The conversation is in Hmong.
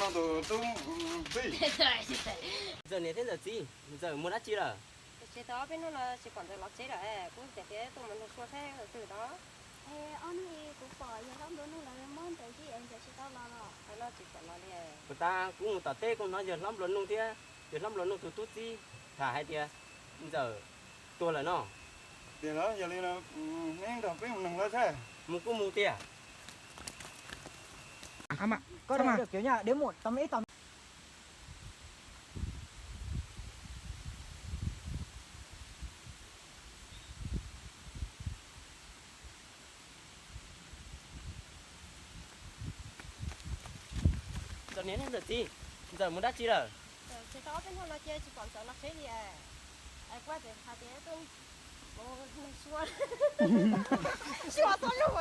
No tus tub txib. Ntxawm niam thiab Ntxawm txiv, Ntxawm mus dab tsi lawm? Tsis tau ob peb hnub no tsis pom Ntxawm los tsev lawm, kuv tias tuaj mus nug xyuas saib twg tod. Ob hnub kuv pom yawg hlob Nplua Nuj lawv muab Ntxawm zij es Ntxawm tsis tau los los. Puas tas kuv mus tom teb kuv hnov yawg hlob Nplua Nuj thiab yawg hlob Nplua Nuj tus tub txib tham hais tias Ntxawm tuag lawm no. Tiag los yog li no, neb nrog peb mus noog lawv saib. Mus kuj mus tiag. Ntxawm niam thiab Ntxawm txiv, Ntxawm mus dab tsi lawm? Tsis tau ob peb hnub no ces tsis pom Ntxawm los tsev li. Kuv hais tias tuaj mus xyuas, xyuas txog lub